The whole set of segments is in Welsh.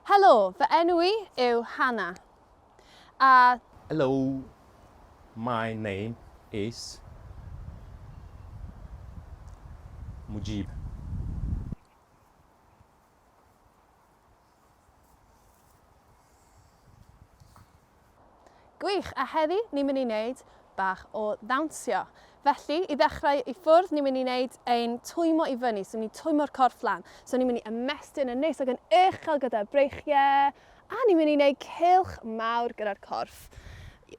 Helo, fy enw i yw Hannah. A. Hello, my name is Mujib. Gwych, a heddi ni'n mynd i wneud bach o ddawnsio. Felly, i ddechrau i ffwrdd, ni'n mynd i wneud ein twymo i fyny, so ni'n twymo'r corff lan. So ni'n mynd i ymestyn yn neis ac yn uchel gyda'r breichiau, a ni'n mynd i wneud cylch mawr gyda'r corff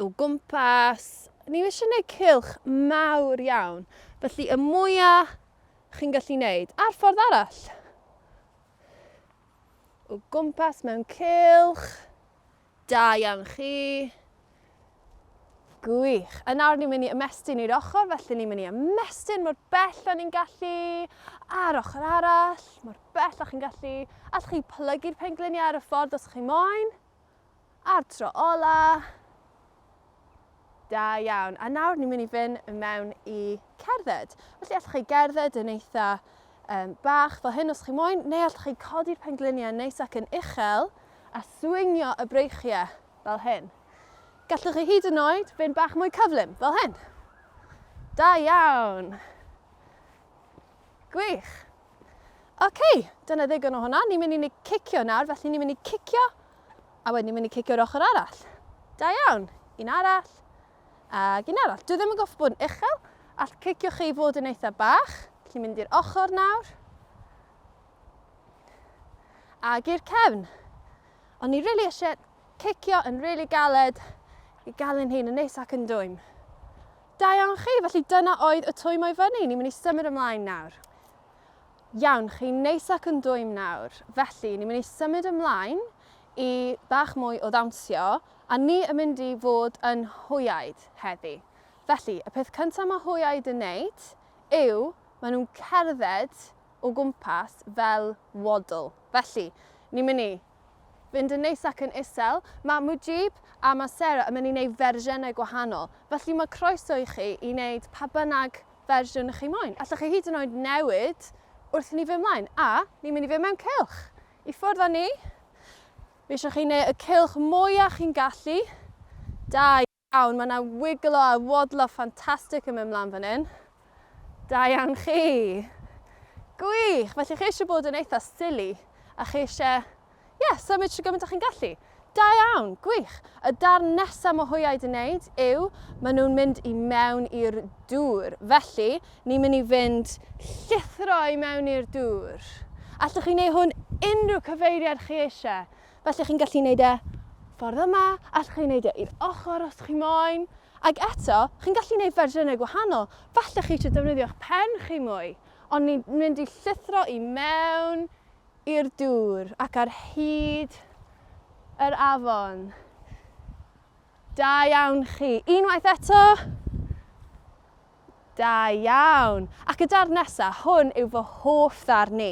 o gwmpas. Ni eisiau gwneud cylch mawr iawn, felly y mwyaf chi'n gallu wneud. A'r ffordd arall, o gwmpas mewn cylch. Da iawn chi. Gwych. A nawr ni'n mynd i ymestyn i'r ochr, felly ni'n mynd i ymestyn mor bell â ni'n gallu, a'r ochr arall, mor bell â chi'n gallu. Allwch chi plygu'r pengliniau ar y ffordd os chi moyn. A'r tro ola. Da iawn. A nawr ni'n mynd i fynd mewn i cerdded. Felly allwch chi gerdded yn eitha um, bach fel hyn os chi moyn, neu allwch chi codi'r pengliniau neis ac yn uchel, a swingio y breichiau fel hyn. Gallwch chi hyd yn oed fynd bach mwy cyflym, fel hyn. Da iawn! Gwych! Oce, okay, dyna ddigon o hwnna. Ni'n mynd i ni cicio nawr, felly ni'n mynd i cicio, a wedyn ni'n mynd i cicio'r ochr arall. Da iawn! Un arall, ac un arall. Dwi ddim yn goffo bod yn uchel, all cicio chi fod yn eitha bach. Felly mynd i'r ochr nawr. Ag i'r cefn. Ond ni rili eisiau cicio yn rili galed i gael ein hun yn neis ac yn dwym. Da iawn chi, felly dyna oedd y twym o'i fyny. Ni'n mynd i symud ymlaen nawr. Iawn, chi'n neis ac yn dwym nawr. Felly, ni'n mynd i symud ymlaen i bach mwy o ddawnsio, a ni yn mynd i fod yn hwyaid heddi. Felly, y peth cyntaf mae hwyaid yn neud yw maen nhw'n cerdded o gwmpas fel waddle. Felly, ni'n mynd i fynd yn neis ac yn isel. Mae Mujib a mae Sarah yn mynd i wneud fersiynau gwahanol. Felly mae croeso i chi i wneud pa bynnag fersiwn chi moyn. Allwch chi hyd yn oed newid wrth i ni fynd mlaen. A ni'n mynd i fynd mewn cylch. I ffwrdd â ni. Fi eisiau chi wneud y cylch mwyaf chi'n gallu. Da Iawn, mae yna wiglo a wadlo ffantastig yn mynd mlaen fan hyn. Da iawn chi. Gwych! Felly chi eisiau bod yn eitha silly a chi eisiau, ie, yeah, symud sy'n gymaint â chi'n gallu. Da iawn, gwych. Y darn nesaf mae hwyaid yn neud yw maen nhw'n mynd i mewn i'r dŵr. Felly, ni'n mynd i fynd llithro i mewn i'r dŵr. Allwch chi wneud hwn unrhyw cyfeiriad chi eisiau. Felly chi'n gallu neud e ffordd yma, allwch chi neud e i'r ochr os chi moyn. Ac eto, chi'n gallu neud fersiynau gwahanol. Falle chi eisiau defnyddio'ch pen chi mwy, ond ni'n mynd i llithro i mewn i'r dŵr ac ar hyd yr afon. Da iawn chi. Unwaith eto. Da iawn! Ac y darn nesa, hwn yw fy hoff ddarn i,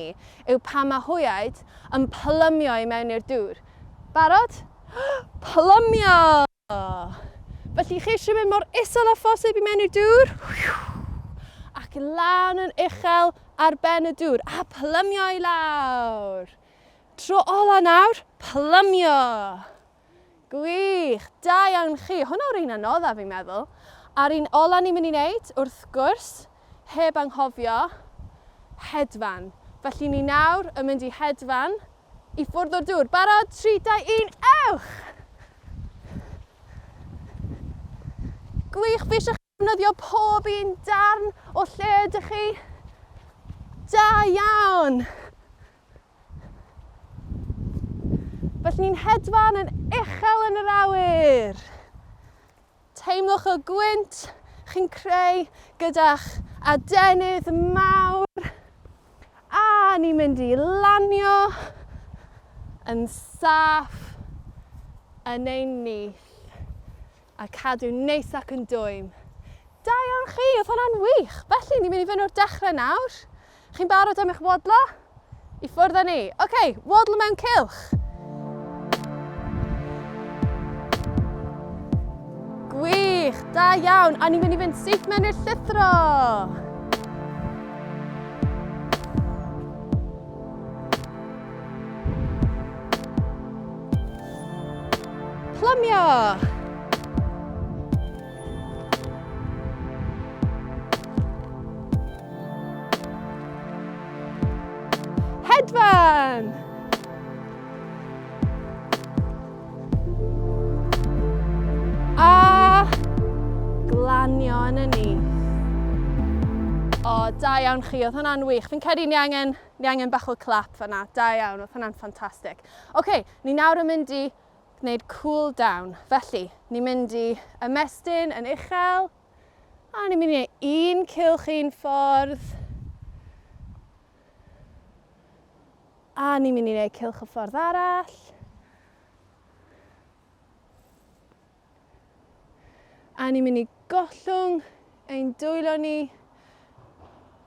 yw pan mae hwyaid yn plymio i mewn i'r dŵr. Barod? Plymio! Felly chi eisiau mynd mor isel â phosib i mewn i'r dŵr. Ac lan yn uchel ar ben y dŵr. A plymio i lawr. Tro ola nawr, plymio! Gwych! Da iawn chi. Hwnna yw'r un anodda fi'n meddwl. A'r un ola ni'n mynd i wneud, wrth gwrs, heb anghofio, hedfan. Felly ni nawr yn mynd i hedfan i ffwrdd o'r dŵr. Barod? 3, 2, 1, ewch! Gwych, fi eisiau Defnyddio pob un darn o lle ydych chi. Da iawn! Felly ni'n hedfan yn uchel yn yr awyr. Teimlwch y gwynt chi'n creu gyda'ch adenydd mawr. A ni'n mynd i lanio yn saff yn ein nyth. A cadw neis ac yn dwym. Da iawn chi, oedd hwnna'n wych. Felly, ni'n mynd i fynd o'r dechrau nawr. Chi'n barod am eich wadlo? I ffwrdd â ni. Oce, okay, wadlo mewn cylch. Gwych, da iawn. A ni'n mynd i fynd syth mewn i'r llithro. Plymio! Hedfan! A glanio yn y nyth. O, da iawn chi, oedd hwnna'n wych. Fi'n credu ni angen, ni angen bach o clap fyna. Da iawn, oedd hwnna'n ffantastig. Oce, okay, ni nawr yn mynd i gwneud cool down. Felly, ni'n mynd i ymestyn yn uchel, a ni'n mynd i wneud un cylch un ffordd. A ni'n mynd i wneud cylch y ffordd arall. A ni'n mynd i gollwng ein dwylo ni,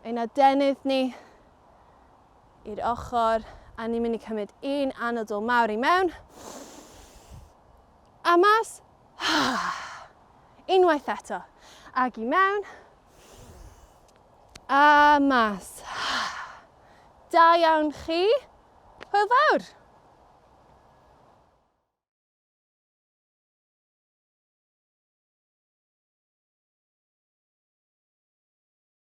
ein adenydd ni i'r ochr. A ni'n mynd i cymryd un anadl mawr i mewn. A mas. Unwaith eto. Ag i mewn. A mas. Da iawn chi. Hwyl fawr!